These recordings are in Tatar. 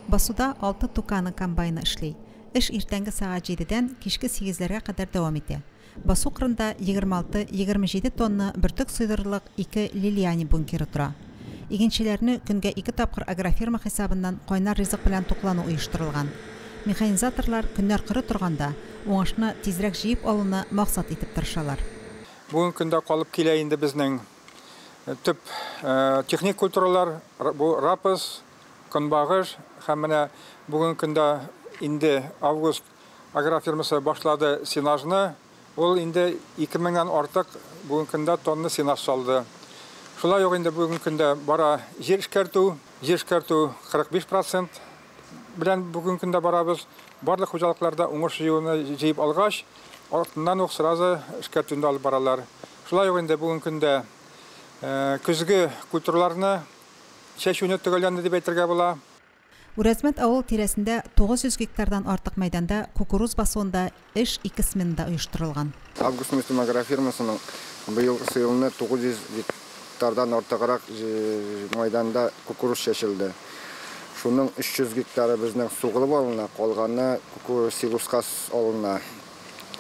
Басуда 6 Тукано комбайны эшли. Эш иртәнге сәгать җидедән кичке сигезләргә кадәр дәвам итә. Басу кырында 26-27 тонна бөртек сыйдырырлык ике Лилиани бункеры тора. Игенчеләрне көнгә ике тапкыр агрофирма хисабыннан кайнар ризык белән туклану оештырылган. Механизаторлар көннәр коры торганда, уңышны тизрәк җыеп алуны максат итеп тырышалар. Бүгенге көндә калып килә инде безнең төп техник культуралар, бу рапс, көнбагыш һәм менә бүгенге көндә инде Август агрофирмасы башлады сенажны. Ул инде 2000-нән артык бүгенге көндә тонна сенаж салды. Шулай ук инде бүгенге көндә бара җир эшкәртү, җир эшкәртү 45% белән бүгенге көндә барабыз. Барлык хуҗалыкларда уңыш җыюны җыеп алгач, артыннан ук сразу эшкәртүне алып баралар. Шулай ук инде бүгенге көндә көзге культураларны чәчүне төгәлләнде дип әйтергә була. Үрәзмәт авыл тирәсендә 900 гектардан артык мәйданда кукуруз басуында эш ике сменада оештырылган. Август Мөслим агрофирмасының быелгы елны 900 гектардан артыграк мәйданда кукуруз чәчелде. Шуның 300 гектары безнең сугылып алына, калганы силоска алына.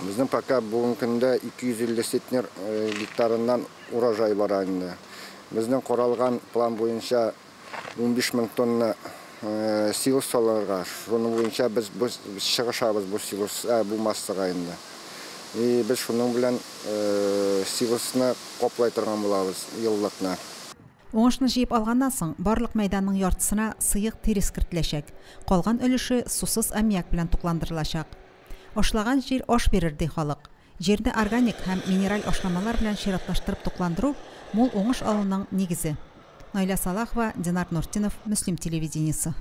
Безнең пока бүгенге көндә 250 центнер гектарыннан урожай бара инде. Безнең каралган план буенча 15 мең тонна силос салырга. Шуның буенча без чыгышабыз бу силос, бу массага инде. И без шуның белән силосны каплай торган булабыз еллыкны. Уңышны җыеп алганнан соң барлык мәйданның яртысына сыек тирес кертеләчәк. Калган өлеше сусыз аммиак белән тукландырылачак. Ашлаган җир аш бирер, ди халык. Җирне органик һәм минераль ашламалар белән чиратлаштырып тукландыру мул уңыш алуның нигезе. Наиля Салахова, Динар Нуртинов, Мөслим телевидениесе.